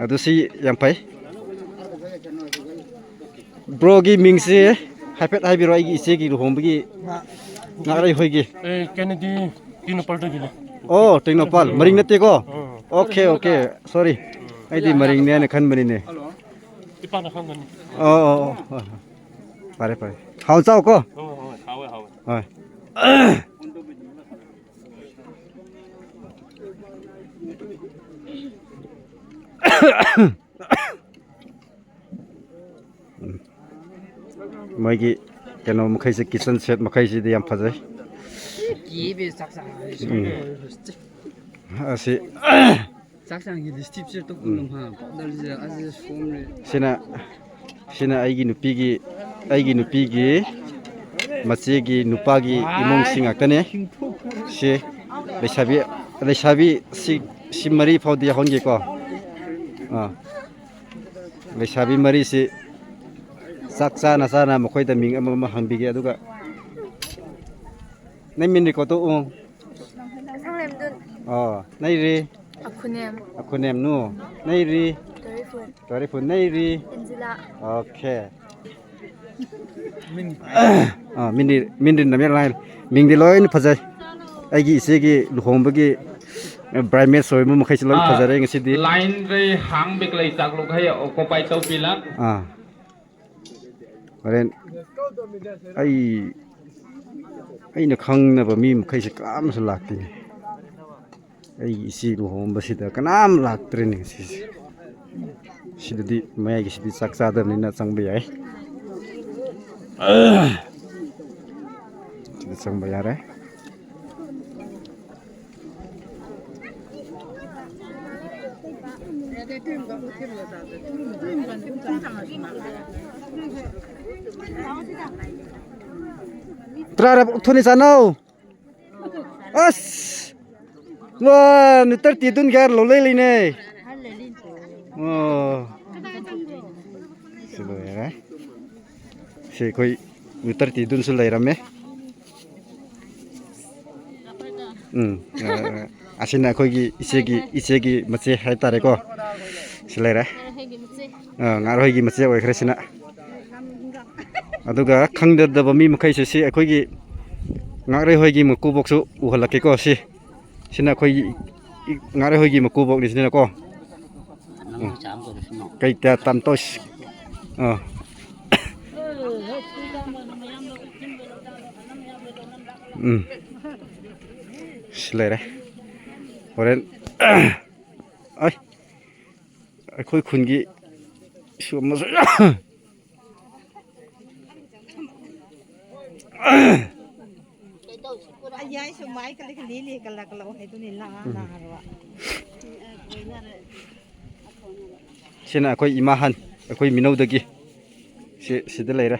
ꯑꯗꯨ ꯁꯤ ꯌꯥꯝ ꯐꯩ꯫ ꯕ꯭ꯔꯣꯒꯤ ꯃꯤꯡꯁꯦ ꯍꯥꯏꯐꯦꯠ ꯍꯥꯏꯕꯤꯔꯣ, ꯑꯩꯒꯤ ꯏꯆꯦꯒꯤ ꯂꯨꯍꯣꯡꯕꯒꯤ ꯉꯥꯔꯩ ꯍꯣꯏꯒꯤ꯫ ꯑꯦ, ꯀꯩꯅꯣꯗꯤ, ꯇꯦꯡꯅꯧꯄꯜꯗꯒꯤꯅꯦ꯫ ꯑꯣ, ꯇꯦꯡꯅꯧꯄꯜ, ꯃꯔꯤꯡ ꯅꯠꯇꯦꯀꯣ? ꯑꯣ꯫ ꯑꯣꯀꯦ, ꯑꯣꯀꯦ, ꯁꯣꯔꯤ꯫ ꯑꯩꯗꯤ ꯃꯔꯤꯡꯅꯦ ꯍꯥꯏꯅ ꯈꯟꯕꯅꯤꯅꯦ꯫ ꯏꯄꯥꯅ ꯈꯪꯒꯅꯤ꯫ ꯑꯣ, ꯑꯣ, ꯑꯣ, ꯍꯣꯏ, ꯍꯣꯏ꯫ ꯐꯔꯦ, ꯐꯔꯦ꯫ ꯍꯥꯎꯅ ꯆꯥꯎꯀꯣ꯫ ꯍꯣꯏ, ꯍꯣꯏ, ꯍꯥꯎꯋꯦ, ꯍꯥꯎꯋꯦ꯫ ꯍꯣꯏ꯫ ꯎꯝ꯫ ꯃꯣꯏꯒꯤ ꯀꯩꯅꯣ ꯃꯈꯩꯁꯦ, ꯀꯤꯠꯆꯟ ꯁꯦꯠ ꯃꯈꯩꯁꯤꯗꯤ ꯌꯥꯝ ꯐꯖꯩ꯫ ꯎꯝ꯫ ꯑꯁꯤ ꯆꯥꯛꯁꯥꯡꯒꯤ ꯂꯤꯁꯇꯤꯞꯁꯦ ꯇꯣꯛꯄ ꯎꯝ꯫ ꯉꯝꯍꯥ ꯄꯥꯎꯗꯔꯁꯦ ꯑꯁꯤ ꯁꯣꯝꯅ꯫ ꯁꯤꯅ, ꯁꯤꯅ ꯑꯩꯒꯤ ꯅꯨꯄꯤꯒꯤ, ꯑꯩꯒꯤ ꯅꯨꯄꯤꯒꯤ ꯃꯆꯦꯒꯤ ꯅꯨꯄꯥꯒꯤ ꯏꯃꯨꯡꯁꯤꯡ ꯉꯥꯛꯇꯅꯦ꯫ ꯁꯤ ꯂꯩꯁꯥꯕꯤ, ꯂꯩꯁꯥꯕꯤ ꯁꯤ, ꯁꯤ ꯃꯔꯤ ꯐꯥꯎꯗꯤ ꯌꯥꯎꯍꯟꯒꯦꯀꯣ꯫ ꯑꯥ꯫ ꯂꯩꯁꯥꯕꯤ ꯃꯔꯤꯁꯤ ꯆꯥꯛ ꯆꯥꯅ ꯆꯥꯅ ꯃꯈꯣꯏꯗ ꯃꯤꯡ ꯑꯃꯃꯝ ꯍꯪꯕꯤꯒꯦ꯫ ꯑꯗꯨꯒ ꯅꯪ ꯃꯤꯡ record ꯇꯧ꯫ ꯁꯪꯂꯦꯝꯗꯨꯟ꯫ ꯑꯣ, ꯅꯪꯗꯤ? ꯑꯈꯨꯅꯦꯝ꯫ ꯑꯈꯨꯅꯦꯝꯅꯨ꯫ ꯅꯪꯗꯤ? ꯇꯣꯔꯤꯐꯨꯟ꯫ ꯇꯣꯔꯤꯐꯨꯟ꯫ ꯅꯪꯗꯤ? ꯑꯦꯟꯖꯤꯂꯥ꯫ ꯑꯣꯀꯦ꯫ ꯑꯥ, ꯃꯤꯡꯗꯤ, ꯃꯤꯡꯗꯤ ꯅꯃꯦ ꯂꯥꯏ-, ꯃꯤꯡꯗꯤ ꯂꯣꯏꯅ ꯐꯖꯩ꯫ ꯑꯩꯒꯤ ꯏꯆꯦꯒꯤ ꯂꯨꯍꯣꯡꯕꯒꯤ, ꯑ, bridesmaid ꯑꯣꯏꯕ ꯃꯈꯩꯁꯤ ꯂꯣꯏꯅ ꯑꯥ, ꯐꯖꯔꯦ ꯉꯁꯤꯗꯤ꯫ Line ꯔꯦ ꯍꯥꯡꯕꯤꯛ ꯂꯩ ꯆꯥꯛꯂꯨꯛ ꯍꯩ ꯑꯣꯀꯣꯄꯥꯏ ꯇꯧꯕꯤꯂꯥ꯫ ꯑꯥ꯫ ꯍꯣꯔꯦꯟ ꯑꯩ, ꯑꯩꯅ ꯈꯪꯅꯕ ꯃꯤ ꯃꯈꯩꯁꯦ ꯀꯅꯥꯝꯁꯨ ꯂꯥꯛꯇꯦꯅꯦ꯫ ꯑꯩꯒꯤ ꯏꯆꯦ ꯂꯨꯍꯣꯡꯕꯁꯤꯗ ꯀꯅꯥꯝ ꯂꯥꯛꯇ꯭ꯔꯦꯅꯦ ꯉꯁꯤꯁꯦ꯫ ꯁꯤꯗꯗꯤ ꯃꯌꯥꯏꯒꯤꯁꯤꯗꯤ ꯆꯥꯛ ꯆꯥꯗꯕꯅꯤꯅ ꯆꯪꯕ ꯌꯥꯏ꯫ ꯁꯤꯗ ꯆꯪꯕ ꯌꯥꯔꯦ꯫ ꯇꯔꯥꯔꯛ ꯎꯊꯨꯅꯤ ꯆꯥꯅꯧ꯫ ꯑꯁ! ꯂꯣ, ꯅꯨꯇꯔ ꯇꯤꯗꯨꯟ ꯒꯥꯔ ꯂꯧ ꯂꯩ ꯂꯩꯅꯦ꯫ ꯑꯣ꯫ ꯁꯤ ꯂꯣꯏꯔꯦ꯫ ꯁꯤ ꯑꯩꯈꯣꯏ ꯅꯨꯇꯔ ꯇꯤꯗꯨꯟꯁꯨ ꯂꯩꯔꯝꯃꯦ꯫ ꯎꯝ꯫ ꯑ, ꯑꯁꯤꯅ ꯑꯩꯈꯣꯏꯒꯤ ꯏꯆꯦꯒꯤ, ꯏꯆꯦꯒꯤ ꯃꯆꯦ ꯍꯥꯏꯇꯥꯔꯦꯀꯣ꯫ ꯁꯤ ꯂꯩꯔꯦ꯫ ꯑ, ꯉꯥꯔꯣꯏꯒꯤ ꯃꯆꯦ ꯑꯣꯏꯈ꯭ꯔꯦ ꯁꯤꯅ꯫ ꯑꯗꯨꯒ ꯈꯪꯗꯗꯕ ꯃꯤ ꯃꯈꯩꯁꯦ ꯁꯤ ꯑꯩꯈꯣꯏꯒꯤ ꯉꯥꯛꯂꯩꯍꯣꯏꯒꯤ ꯃꯀꯨꯕꯣꯛꯁꯨ ꯎꯍꯜꯂꯛꯀꯦꯀꯣ꯫ ꯁꯤ, ꯁꯤꯅ ꯑꯩꯈꯣꯏꯒꯤ ꯏ-, ꯉꯥꯛꯂꯩꯍꯣꯏꯒꯤ ꯃꯀꯨꯕꯣꯛꯅꯤ ꯁꯤꯅꯀꯣ꯫ ꯎꯝ꯫ ꯀꯩ ꯇ-, ꯇꯝꯇꯣꯁ-, ꯑ꯫ ꯎꯝ꯫ ꯁꯤ ꯂꯩꯔꯦ꯫ ꯍꯣꯔꯦꯟ, ꯑꯩ, ꯑꯩꯈꯣꯏ ꯈꯨꯟꯒꯤ ꯁꯨ ꯑꯃꯁꯨ ꯑꯩ ꯁꯨꯝ ꯃꯥꯏ ꯀꯂꯤ ꯀꯂꯤ ꯂꯤ ꯀꯂ ꯀꯂ ꯍꯥꯏꯗꯨꯅꯤ ꯂꯥ ꯎꯝ꯫ ꯂꯥ ꯍꯥꯏꯕ꯫ ꯁꯤꯅ ꯑꯩꯈꯣꯏ ꯏꯃꯥꯍꯟ, ꯑꯩꯈꯣꯏ ꯃꯤꯅꯧꯗꯒꯤ꯫ ꯁꯤ, ꯁꯤꯗ ꯂꯩꯔꯦ꯫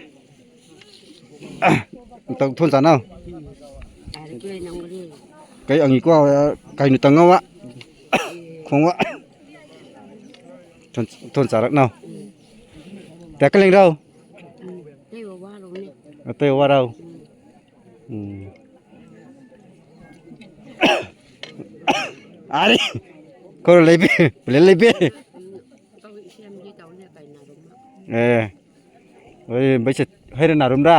ꯇꯧ ꯊꯣꯟ ꯆꯥꯅꯧ꯫ ꯀꯩ ꯑꯪꯉꯤꯀꯣ, ꯀꯩꯅꯣ ꯇꯪꯉꯧꯕ? ꯈꯣꯡꯕ? ꯊꯣꯟ, ꯊꯣꯟ ꯆꯥꯔꯛꯅꯧ꯫ ꯇꯦꯀ ꯂꯦꯡꯗꯧ꯫ ꯑꯇꯩ ꯋꯥꯔꯧ꯫ ꯎꯝ꯫ ꯑꯔꯦ! ꯈꯣꯔ ꯂꯩꯕꯤ, ꯄꯨꯂꯦꯟ ꯂꯩꯕꯤ꯫ ꯑꯦ꯫ ꯍꯣꯏ, ꯕꯩꯁꯦ ꯍꯩꯔ ꯅꯥꯔꯨꯝꯗ꯭ꯔꯥ?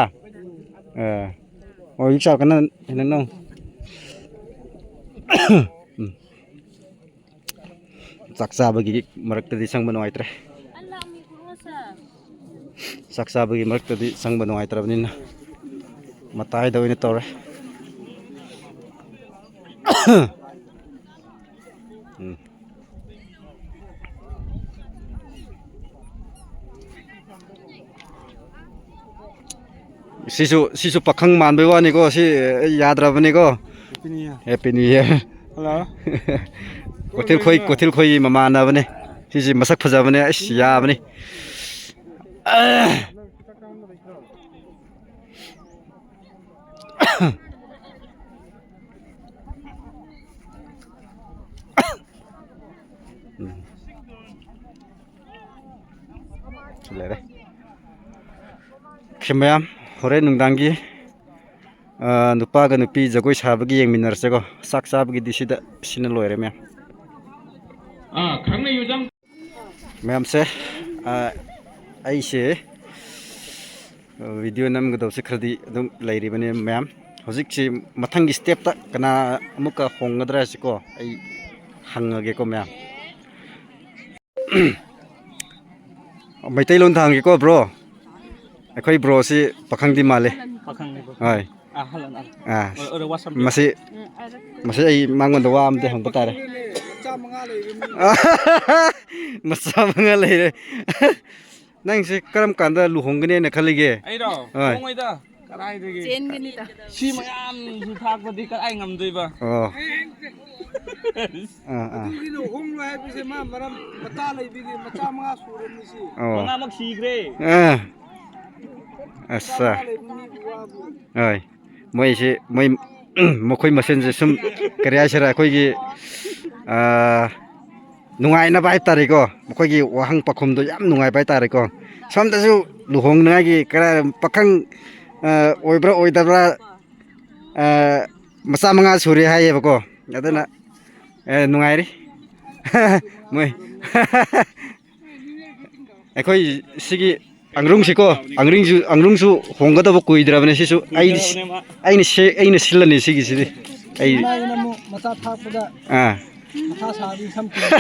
ꯑꯦ꯫ ꯑꯣ, ꯌꯨ ꯆꯥꯎ ꯀꯟꯅ ꯍꯦꯟꯅ ꯅꯪ꯫ ꯎꯝ꯫ ꯆꯥꯛ ꯆꯥꯕꯒꯤ ꯃꯔꯛꯇꯗꯤ ꯆꯪꯕ ꯅꯨꯡꯉꯥꯏꯇ꯭ꯔꯦ꯫ ꯆꯥꯛ ꯆꯥꯕꯒꯤ ꯃꯔꯛꯇꯗꯤ ꯆꯪꯕ ꯅꯨꯡꯉꯥꯏꯇ꯭ꯔꯕꯅꯤꯅ ꯃꯇꯥꯏꯗ ꯑꯣꯏꯅ ꯇꯧꯔꯦ꯫ ꯎꯝ꯫ ꯁꯤꯁꯨ, ꯁꯤꯁꯨ ꯄꯥꯈꯪ ꯃꯥꯟꯕꯩ ꯋꯥꯅꯤꯀꯣ, ꯁꯤ ꯌꯥꯗ꯭ꯔꯕꯅꯤꯀꯣ꯫ Happy New Year꯫ Happy New Year꯫ Hello꯫ ꯀꯣꯊꯤꯜ ꯈꯣꯏ, ꯀꯣꯊꯤꯜ ꯈꯣꯏꯒꯤ ꯃꯃꯥꯟꯅꯕꯅꯦ꯫ ꯁꯤꯁꯦ ꯃꯁꯛ ꯐꯖꯕꯅꯦ, ꯑꯩꯁ, ꯌꯥꯕꯅꯤ꯫ ꯎꯝ꯫ ꯁꯤ ꯂꯩꯔꯦ꯫ ꯁꯤ ꯃꯌꯥꯝ ꯍꯣꯔꯦꯟ ꯅꯨꯡꯗꯥꯡꯒꯤ, ꯑ, ꯅꯨꯄꯥꯒ ꯅꯨꯄꯤ ꯖꯒꯣꯏ ꯁꯥꯕꯒꯤ ꯌꯦꯡꯃꯤꯟꯅꯔꯁꯦꯀꯣ꯫ ꯆꯥꯛ ꯆꯥꯕꯒꯤꯗꯤ ꯁꯤꯗ, ꯁꯤꯅ ꯂꯣꯏꯔꯦ ꯃꯌꯥꯝ꯫ ꯑꯥ, ꯈꯪꯅ ꯌꯨꯖꯪ꯫ ꯃꯌꯥꯝꯁꯦ, ꯑ, ꯑꯩꯁꯦ, ꯑ, video ꯅꯝꯒꯗꯕꯁꯦ ꯈꯔꯗꯤ ꯑꯗꯨꯝ ꯂꯩꯔꯤꯕꯅꯦ ꯃꯌꯥꯝ꯫ ꯍꯧꯖꯤꯛꯁꯤ ꯃꯊꯪꯒꯤ stepꯇ ꯀꯅꯥ ꯑꯃꯨꯛꯀ ꯍꯣꯡꯒꯗ꯭ꯔꯥ ꯍꯥꯏꯁꯤꯀꯣ, ꯑꯩ ꯍꯪꯉꯒꯦꯀꯣ ꯃꯌꯥꯝ꯫ ꯃꯩꯇꯩꯂꯣꯟꯗ ꯍꯪꯒꯦꯀꯣ, bro꯫ ꯑꯩꯈꯣꯏ broꯁꯤ ꯄꯥꯈꯪꯗꯤ ꯃꯥꯜꯂꯤ꯫ ꯄꯥꯈꯪꯅꯤ, ꯄꯥꯈꯪ꯫ ꯍꯣꯏ꯫ ꯑꯥ, ꯍꯜꯂꯣ, ꯍꯜꯂꯣ꯫ ꯑꯥ꯫ ꯑꯣꯏ-, ꯑꯣꯏꯔꯣ, ꯋꯥꯁꯝ ꯃꯁꯤ, ꯃꯁꯤ ꯑꯩ ꯃꯉꯣꯟꯗ ꯋꯥ ꯑꯝꯇ ꯍꯪꯕ ꯇꯥꯔꯦ꯫ ꯃꯆꯥ ꯃꯉꯥ ꯂꯩꯕ ꯃꯤ꯫ ꯃꯆꯥ ꯃꯉꯥ ꯂꯩꯔꯦ꯫ ꯅꯪꯁꯦ ꯀꯔꯝ ꯀꯥꯟꯗ ꯂꯨꯍꯣꯡꯒꯅꯦꯅ ꯈꯜꯂꯤꯒꯦ? ꯑꯩꯔꯣ? ꯍꯣꯏ꯫ ꯍꯣꯡꯉꯣꯏꯗ꯫ ꯀꯗꯥꯏꯗꯒꯤ? ꯆꯦꯟꯒꯅꯤꯗ꯫ ꯁꯤ ꯃꯌꯥꯝꯁꯤ ꯊꯥꯛꯄꯗꯤ ꯀꯗꯥꯏ ꯉꯝꯗꯣꯏꯕ? ꯑꯣ꯫ ꯑꯥ, ꯑꯥ꯫ ꯑꯗꯨꯒꯤ ꯂꯨꯍꯣꯡꯂꯣꯏ ꯍꯥꯏꯕꯁꯦ ꯃꯥ ꯃꯔꯝ ꯃꯆꯥ ꯂꯩꯕꯒꯤ ꯃꯆꯥ ꯃꯉꯥ ꯁꯨꯔꯕꯅꯤ ꯁꯤ꯫ ꯑꯣ꯫ ꯃꯉꯥꯃꯛ ꯁꯤꯈ꯭ꯔꯦ꯫ ꯑꯥ꯫ ꯑꯠꯁꯥ꯫ ꯃꯆꯥ ꯃꯉꯥ ꯂꯩꯕ ꯃꯤꯕꯨ ꯋꯥꯕꯨ꯫ ꯍꯣꯏ꯫ ꯃꯣꯏꯁꯤ, ꯃꯣꯏ, ꯃꯈꯣꯏ ꯃꯁꯦꯟꯁꯦ ꯁꯨꯝ, ꯀꯔꯤ ꯍꯥꯏꯁꯤꯔꯥ, ꯑꯩꯈꯣꯏꯒꯤ, ꯑꯥ, ꯅꯨꯡꯉꯥꯏꯅꯕ ꯍꯥꯏꯕ ꯇꯥꯔꯦꯀꯣ, ꯃꯈꯣꯏꯒꯤ ꯋꯥꯍꯪ ꯄꯥꯎꯈꯨꯝꯗꯣ ꯌꯥꯝ ꯅꯨꯡꯉꯥꯏꯕ ꯍꯥꯏꯕ ꯇꯥꯔꯦꯀꯣ꯫ ꯁꯣꯝꯗꯁꯨ ꯂꯨꯍꯣꯡꯅꯉꯥꯏꯒꯤ ꯀꯔꯥꯏ ꯄꯥꯈꯪ, ꯑꯥ, ꯑꯣꯏꯕ꯭ꯔꯥ ꯑꯣꯏꯗꯕ꯭ꯔꯥ, ꯑꯥ, ꯃꯆꯥ ꯃꯉꯥ ꯁꯨꯔꯦ ꯍꯥꯏꯌꯦꯕꯀꯣ꯫ ꯑꯗꯨꯅ, ꯑꯦ, ꯅꯨꯡꯉꯥꯏꯔꯤ꯫ ꯃꯣꯏ꯫ ꯑꯩꯈꯣꯏ ꯁꯤꯒꯤ ꯑꯪꯒ꯭ꯔꯨꯡꯁꯤꯀꯣ, ꯑꯪꯒ꯭ꯔꯤꯡꯁꯨ, ꯑꯪꯒ꯭ꯔꯨꯡꯁꯨ ꯍꯣꯡꯒꯗꯕ ꯀꯨꯏꯗ꯭ꯔꯕꯅꯦ ꯁꯤꯁꯨ꯫ ꯑꯩ, ꯀꯨꯏꯗ꯭ꯔꯕꯅꯦ ꯃꯥ꯫ ꯑꯩꯅ ꯁꯦ-, ꯑꯩꯅ ꯁꯤꯜꯂꯅꯤ ꯁꯤꯒꯤꯁꯤꯗꯤ꯫ ꯑꯩ ꯏꯃꯥꯒꯤꯅ ꯑꯃꯨꯛ ꯃꯆꯥ ꯊꯥꯛꯄꯗ ꯑꯥ꯫ ꯃꯊꯥ ꯁꯥꯕꯤ ꯁꯝ ꯇꯤꯡꯕ꯫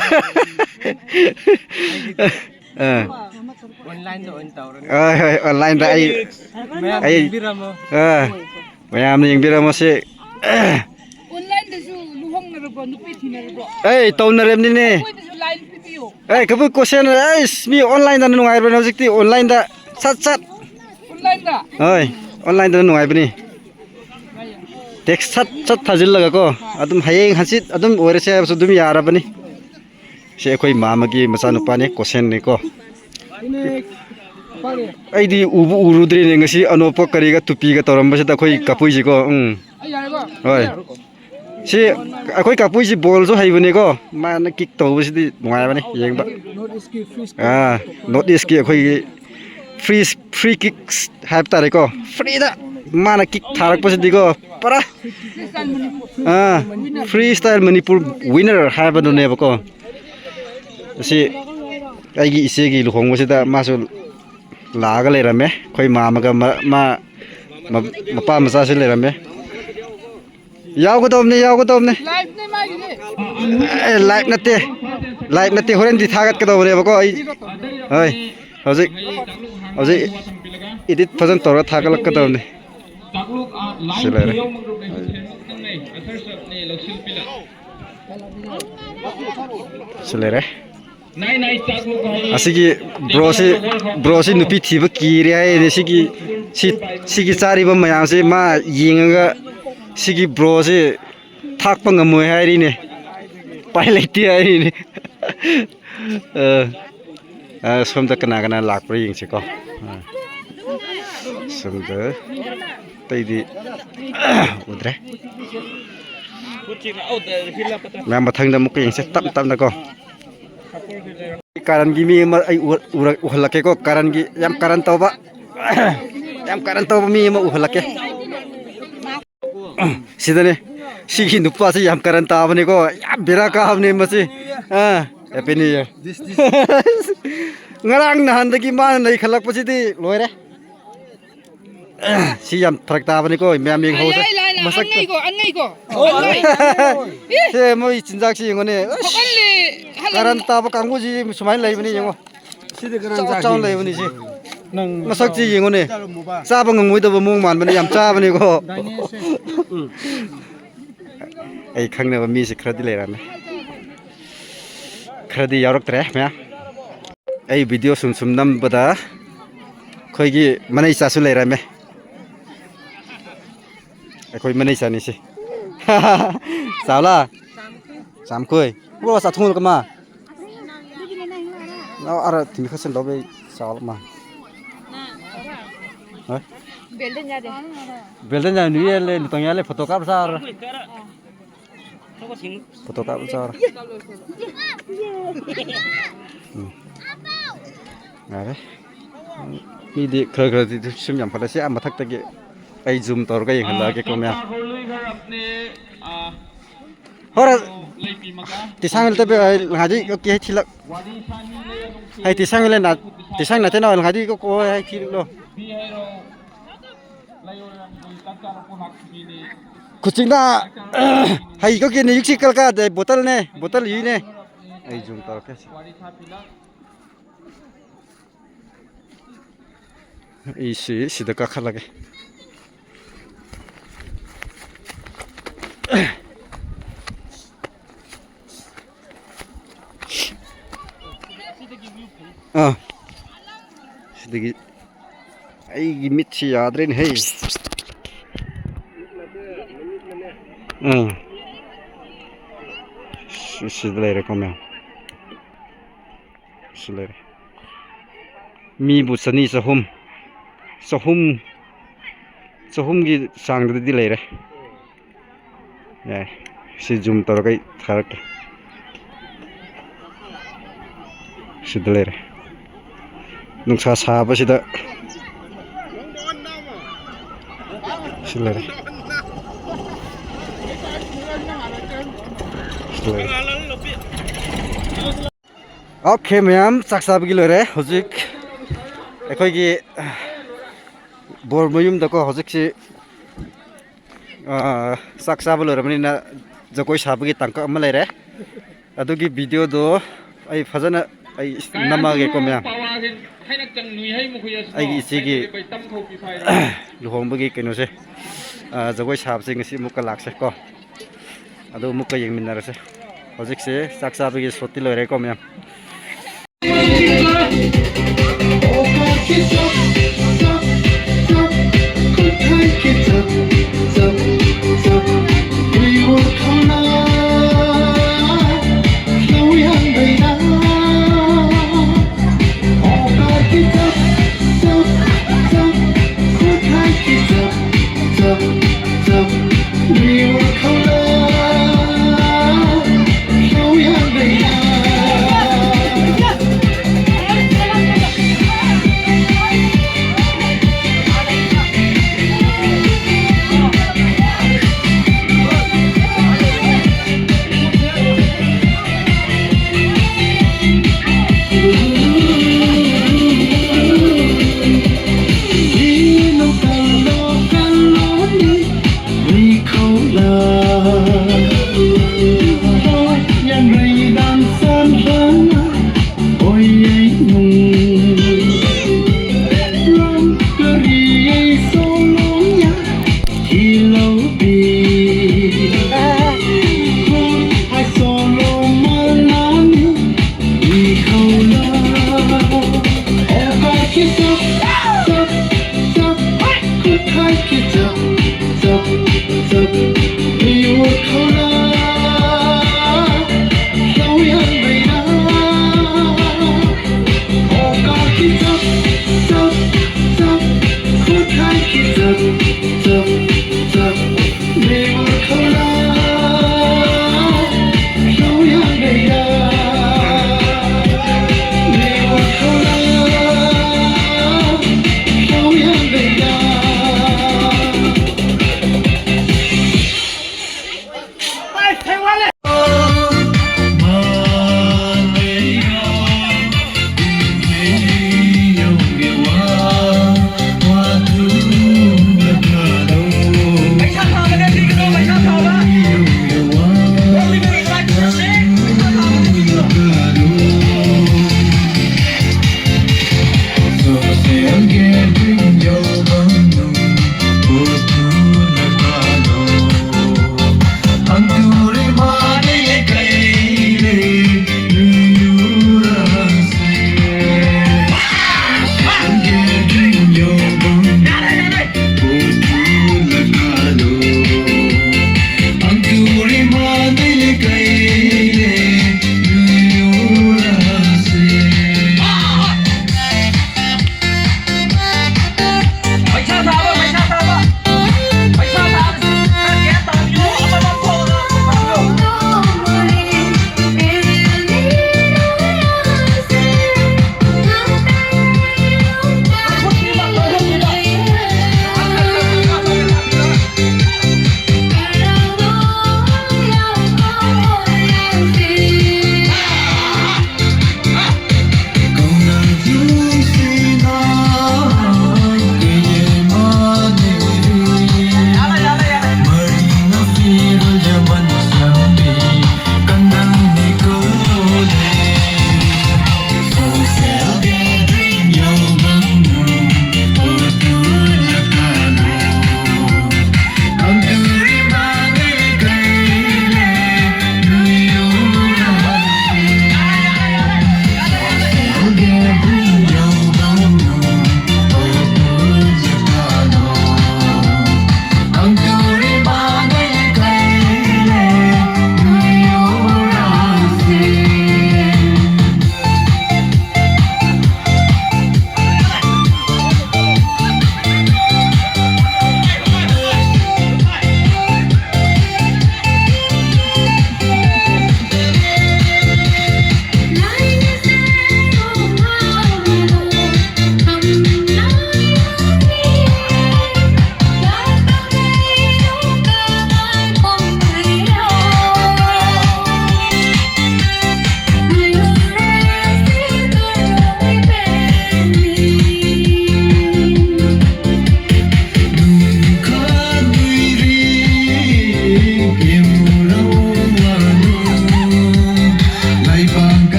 ꯑꯥ꯫ Onlineꯗ ꯑꯣꯏꯅ ꯇꯧꯔꯅꯤ꯫ ꯍꯣꯏ, ꯍꯣꯏ, onlineꯗ ꯑꯩ, ꯃꯌꯥꯝ ꯑꯩ, ꯌꯦꯡꯕꯤꯔꯝꯃꯣ꯫ ꯑꯥ, ꯃꯌꯥꯝꯅ ꯌꯦꯡꯕꯤꯔꯝꯃꯣ ꯁꯤ꯫ Onlineꯗꯁꯨ ꯂꯨꯍꯣꯡꯅꯔꯕꯣ? ꯅꯨꯄꯤ ꯊꯤꯅꯔꯕꯣ? ꯑꯩ ꯇꯧꯅꯔꯕꯅꯤꯅꯦ꯫ ꯑꯩꯈꯣꯏꯗꯁꯨ line ꯄꯤꯕꯤꯌꯨ꯫ ꯑꯦ, ꯀꯕꯨꯏ ꯀꯣꯁꯦꯟ, ꯑꯩꯁ, ꯃꯤ onlineꯗꯅ ꯅꯨꯡꯉꯥꯏꯕ꯭ꯔꯅꯦ ꯍꯧꯖꯤꯛꯇꯤ? Onlineꯗ ꯁꯠ ꯁꯠ꯫ Onlineꯗ? ꯍꯣꯏ, onlineꯗꯅ ꯅꯨꯡꯉꯥꯏꯕꯅꯤ꯫ Text ꯁꯠ ꯁꯠ ꯊꯥꯖꯤꯜꯂꯒꯀꯣ, ꯑꯗꯨꯝ ꯍꯌꯦꯡ ꯍꯪꯆꯤꯠ ꯑꯗꯨꯝ ꯑꯣꯏꯔꯁꯦ ꯍꯥꯏꯕꯁꯨ ꯑꯗꯨꯝ ꯌꯥꯔꯕꯅꯤ꯫ ꯁꯤ ꯑꯩꯈꯣꯏ ꯃꯥꯃꯒꯤ ꯃꯆꯥꯅꯨꯄꯥꯅꯦ, ꯀꯣꯁꯦꯟꯅꯦꯀꯣ꯫ ꯑꯩꯗꯤ ꯎꯕꯨ ꯎꯔꯨꯗ꯭ꯔꯤꯅꯦ ꯉꯁꯤ ꯑꯅꯣꯞꯀ ꯀꯔꯤꯒ ꯇꯨꯄꯤꯒ ꯇꯧꯔꯝꯕꯁꯤꯗ ꯑꯩꯈꯣꯏ ꯀꯥꯄꯨꯏꯁꯤꯀꯣ꯫ ꯎꯝ꯫ ꯍꯣꯏ꯫ ꯁꯤ ꯑꯩꯈꯣꯏ ꯀꯥꯄꯨꯏꯁꯤ ꯕꯣꯜꯁꯨ ꯍꯩꯕꯅꯤꯀꯣ꯫ ꯃꯥꯅ ꯀꯤꯛ ꯇꯧꯕꯁꯤꯗꯤ ꯅꯨꯡꯉꯥꯏꯕꯅꯤ ꯌꯦꯡꯕ꯫ ꯑꯥ, ꯅꯣꯔꯠ ꯏꯁꯀꯤ ꯑꯩꯈꯣꯏꯒꯤ ꯐ꯭ꯔꯤ, ꯐ꯭ꯔꯤ ꯀꯤꯛꯁ ꯍꯥꯏꯕ ꯇꯥꯔꯦꯀꯣ꯫ ꯐ꯭ꯔꯤꯗ ꯃꯥꯅ ꯀꯤꯛ ꯊꯥꯔꯛꯄꯁꯤꯗꯤꯀꯣ, ꯄꯨꯔꯥ, ꯑꯥ, ꯐ꯭ꯔꯤ ꯁ꯭ꯇꯥꯏꯜ ꯃꯅꯤꯄꯨꯔ ꯋꯤꯟꯅꯔ ꯍꯥꯏꯕꯗꯨꯅꯦꯕꯀꯣ꯫ ꯑꯁꯤ ꯑꯩꯒꯤ ꯏꯆꯦꯒꯤ ꯂꯨꯍꯣꯡꯕꯁꯤꯗ ꯃꯥꯁꯨ ꯂꯥꯛꯑꯒ ꯂꯩꯔꯝꯃꯦ꯫ ꯑꯩꯈꯣꯏ ꯃꯥꯃꯒ ꯃ-, ꯃꯥ-, ꯃ-, ꯃꯄꯥ ꯃꯆꯥꯁꯨ ꯂꯩꯔꯝꯃꯦ꯫ ꯌꯥꯎꯒꯗꯧꯕꯅꯦ, ꯌꯥꯎꯒꯗꯧꯕꯅꯦ꯫ ꯑꯦ, ꯂꯥꯏꯚ ꯅꯠꯇꯦ, ꯂꯥꯏꯚ ꯅꯠꯇꯦ, ꯍꯣꯔꯦꯟꯗꯤ ꯊꯥꯒꯠꯀꯗꯧꯕꯅꯦꯕꯀꯣ꯫ ꯑꯩ, ꯍꯣꯏ, ꯍꯧꯖꯤꯛ, ꯍꯧꯖꯤꯛ ꯏꯗꯤꯠ ꯐꯖꯅ ꯇꯧꯔꯒ ꯊꯥꯒꯠꯂꯛꯀꯗꯧꯕꯅꯦ꯫ ꯁꯤ ꯂꯩꯔꯦ꯫ ꯁꯤ ꯂꯩꯔꯦ꯫ ꯑꯁꯤꯒꯤ ꯕ꯭ꯔꯣꯁꯤ, ꯕ꯭ꯔꯣꯁꯤ ꯅꯨꯄꯤ ꯊꯤꯕ ꯀꯤꯔꯦ ꯍꯥꯏꯅꯦ꯫ ꯁꯤꯒꯤ, ꯁꯤ, ꯁꯤꯒꯤ ꯆꯥꯔꯤꯕ ꯃꯌꯥꯝꯁꯤ ꯃꯥ ꯌꯦꯡꯉꯒ ꯁꯤꯒꯤ ꯕ꯭ꯔꯣꯁꯤ ꯊꯥꯛꯄ ꯉꯝꯃꯣꯏ ꯍꯥꯏꯔꯤꯅꯦ꯫ ꯎꯄꯥꯏ ꯂꯩꯇꯦ ꯍꯥꯏꯔꯤꯅꯦ꯫ ꯑ, ꯑ, ꯁꯣꯝꯗ ꯀꯅꯥ ꯀꯅꯥ ꯂꯥꯛꯄ꯭ꯔꯥ ꯌꯦꯡꯁꯤꯀꯣ꯫ ꯑ, ꯁꯣꯝꯗ ꯑꯇꯩꯗꯤ ꯎꯗ꯭ꯔꯦ꯫ ꯃꯌꯥꯝ ꯃꯊꯪꯗ ꯑꯃꯨꯛꯀ ꯌꯦꯡꯁꯦ ꯇꯞ ꯇꯞꯅꯀꯣ꯫ ꯀꯥꯔꯟꯒꯤ ꯃꯤ ꯑꯃ ꯑꯩ ꯎ-, ꯎꯔ-, ꯎꯍꯜꯂꯛꯀꯦꯀꯣ꯫ ꯀꯥꯔꯟꯒꯤ, ꯌꯥꯝ ꯀꯥꯔꯟ ꯇꯧꯕ, ꯌꯥꯝ ꯀꯥꯔꯟ ꯇꯧꯕ ꯃꯤ ꯑꯃ ꯎꯍꯜꯂꯛꯀꯦ꯫ ꯁꯤꯗꯅꯦ꯫ ꯁꯤꯒꯤ ꯅꯨꯄꯥꯁꯤ ꯌꯥꯝ ꯀꯥꯔꯟ ꯇꯥꯕꯅꯤꯀꯣ꯫ ꯌꯥꯝ ꯕꯦꯔꯥ ꯀꯥꯕꯅꯦ ꯃꯁꯤ꯫ ꯑꯥ, Happy New Year꯫ ꯉꯔꯥꯡ ꯅꯍꯥꯟꯗꯒꯤ ꯃꯥꯅ ꯅꯩꯈꯠꯂꯛꯄꯁꯤꯗꯤ ꯂꯣꯏꯔꯦ꯫ ꯁꯤ ꯌꯥꯝ ꯐꯔꯛ ꯇꯥꯕꯅꯤꯀꯣ, ꯃꯌꯥꯝ ꯌꯦꯡꯍꯧꯁꯦ꯫ ꯂꯥꯏ, ꯂꯥꯏ, ꯂꯥꯏ, ꯃꯁꯛꯇ꯫ ꯑꯉꯩꯀꯣ, ꯑꯉꯩꯀꯣ꯫ ꯁꯦ, ꯃꯣꯏ ꯆꯤꯟꯖꯥꯛꯁꯤ ꯌꯦꯡꯉꯨꯅꯦ꯫ ꯑꯁ, ꯍꯧꯒꯠꯂꯦ, ꯍꯜꯂꯦ꯫ ꯀꯥꯔꯟ ꯇꯥꯕ ꯀꯥꯡꯕꯨꯁꯤ ꯁꯨꯃꯥꯏꯅ ꯂꯩꯕꯅꯤ ꯌꯦꯡꯉꯣ꯫ ꯁꯤꯗꯤ ꯀꯅꯥ ꯆꯥꯎ ꯆꯥꯎꯅ ꯆꯥꯈꯤꯅꯤ? ꯂꯩꯕꯅꯤ ꯁꯤ꯫ ꯅꯪ ꯃꯁꯛꯁꯤ ꯌꯦꯡꯉꯨꯅꯦ꯫ ꯆꯥꯔꯝꯃꯣꯕ꯫ ꯆꯥꯕ ꯉꯝꯃꯣꯏꯗꯕ ꯃꯑꯣꯡ ꯃꯥꯟꯕꯅꯤ, ꯌꯥꯝ ꯆꯥꯕꯅꯤꯀꯣ꯫ ꯗꯥꯏꯅꯦꯁꯦ꯫ ꯑꯩ ꯈꯪꯅꯕ ꯃꯤꯁꯤ ꯈꯔꯗꯤ ꯂꯩꯔꯝꯃꯦ꯫ ꯈꯔꯗꯤ ꯌꯥꯎꯔꯛꯇ꯭ꯔꯦ ꯃꯌꯥꯝ꯫ ꯑꯩ ꯚꯤꯗꯤꯑꯣ ꯁꯨꯝ ꯁꯨꯝ ꯅꯝꯕꯗ ꯑꯩꯈꯣꯏꯒꯤ ꯃꯅꯩ ꯆꯥꯁꯨ ꯂꯩꯔꯝꯃꯦ꯫ ꯑꯩꯈꯣꯏ ꯃꯅꯩ ꯆꯥꯅꯤꯁꯤ꯫ ꯆꯥꯎꯂꯥ? ꯆꯥꯝꯈꯣꯏ꯫ ꯄꯨꯔꯣ ꯆꯥꯊꯣꯡ ꯀꯃ? ꯑ, ꯑꯔ ꯊꯤꯟ ꯈꯁꯟ ꯗꯧꯕꯦ ꯆꯥꯎ ꯃꯥ꯫ ꯍꯣꯏ꯫ ꯕꯦꯜꯗꯟ ꯌꯥꯗꯦ꯫ ꯕꯦꯜꯗꯟ ꯌꯥꯗꯦ, ꯅꯨꯏ ꯌꯥꯂꯦ, ꯅꯨꯇꯪ ꯌꯥꯂꯦ, ꯐꯣꯇꯣ ꯀꯥꯞ ꯆꯥꯔ꯫ ꯐꯣꯇꯣ ꯀꯥꯞ ꯆꯥꯔ꯫ ꯎꯝ꯫ ꯌꯥꯔꯦ꯫ ꯃꯤꯗꯤ ꯈꯔ ꯈꯔꯗꯤ ꯁꯨꯝ ꯌꯥꯝꯈꯠꯂꯦ꯫ ꯁꯤ ꯑꯥ ꯃꯊꯛꯇꯒꯤ ꯑꯩ zoom ꯇꯧꯔꯒ ꯌꯦꯡꯍꯜꯂꯛꯑꯒꯦꯀꯣ ꯃꯌꯥꯝ꯫ ꯍꯣꯔ ꯇꯤꯁꯥꯡ ꯇꯕꯦ ꯉꯥꯗꯤ ꯀꯦ ꯊꯤꯂꯛ꯫ ꯍꯥꯏ ꯇꯤꯁꯥꯡ ꯂꯦ ꯅ ꯇꯤꯁꯥꯡ ꯅꯠꯇꯦ ꯅ ꯉꯥꯗꯤ ꯀꯣ ꯍꯥꯏ ꯊꯤꯂꯣ꯫ ꯈꯨꯆꯤꯡꯗ ꯍꯩ ꯀꯣ ꯀꯦ ꯅ ꯌꯨꯛꯁꯤ ꯀꯜ ꯀꯥꯗꯦ ꯕꯣꯇꯜꯅꯦ ꯕꯣꯇꯜ ꯌꯨꯏꯅꯦ꯫ ꯑꯩ zoom ꯇꯧꯔꯛꯀꯦ꯫ ꯑꯩꯁꯤ ꯁꯤꯗ ꯀꯥꯈꯠꯂꯒꯦ꯫ ꯑꯥ꯫ ꯁꯤꯗꯒꯤ ꯑꯩꯒꯤ ꯃꯤꯠꯁꯤ ꯌꯥꯗ꯭ꯔꯦꯅꯦ ꯍꯦ꯫ ꯑꯥ꯫ ꯁꯤ-, ꯁꯤꯗ ꯂꯩꯔꯦꯀꯣ ꯃꯌꯥꯝ꯫ ꯁꯤ ꯂꯩꯔꯦ꯫ ꯃꯤꯕꯨ ꯆꯅꯤ, ꯆꯍꯨꯝ, ꯆꯍꯨꯝ, ꯆꯍꯨꯝꯒꯤ ꯆꯥꯡꯗꯗꯤ ꯂꯩꯔꯦ꯫ ꯌꯥꯏ꯫ ꯁꯤ zoom ꯇꯧꯔꯒ ꯑꯩ ꯊꯥꯔꯛꯀꯦ꯫ ꯁꯤꯗ ꯂꯩꯔꯦ꯫ ꯅꯨꯡꯁꯥ ꯁꯥꯕꯁꯤꯗ꯫ ꯁꯤ ꯂꯩꯔꯦ꯫ ꯁꯤ ꯂꯩꯔꯦ꯫ ꯑꯣꯀꯦ ꯃꯌꯥꯝ, ꯆꯥꯛ ꯆꯥꯕꯒꯤ ꯂꯣꯏꯔꯦ꯫ ꯍꯧꯖꯤꯛ ꯑꯩꯈꯣꯏꯒꯤ ꯕꯣꯔ ꯃꯌꯨꯝꯗꯀꯣ ꯍꯧꯖꯤꯛꯁꯤ, ꯑꯥ, ꯆꯥꯛ ꯆꯥꯕ ꯂꯣꯏꯔꯕꯅꯤꯅ ꯖꯒꯣꯏ ꯁꯥꯕꯒꯤ ꯇꯥꯡꯀꯛ ꯑꯃ ꯂꯩꯔꯦ꯫ ꯑꯗꯨꯒꯤ video ꯗꯣ ꯑꯩ ꯐꯖꯅ ꯑꯩ ꯅꯝꯃꯛꯑꯒꯦꯀꯣ ꯃꯌꯥꯝ꯫ ꯑꯩꯒꯤ ꯏꯆꯦꯒꯤ ꯂꯨꯍꯣꯡꯕꯒꯤ ꯀꯩꯅꯣꯁꯦ, ꯑꯥ, ꯖꯒꯣꯏ ꯁꯥꯕꯁꯦ ꯉꯁꯤ ꯑꯃꯨꯛꯀ ꯂꯥꯛꯁꯦ ꯀꯣ꯫ ꯑꯗꯨ ꯑꯃꯨꯛꯀ ꯌꯦꯡꯃꯤꯟꯅꯔꯁꯦ꯫ ꯍꯧꯖꯤꯛꯁꯦ ꯆꯥꯛ ꯆꯥꯕꯒꯤ ꯁꯣꯠꯇꯤ ꯂꯣꯏꯔꯦꯀꯣ ꯃꯌꯥꯝ꯫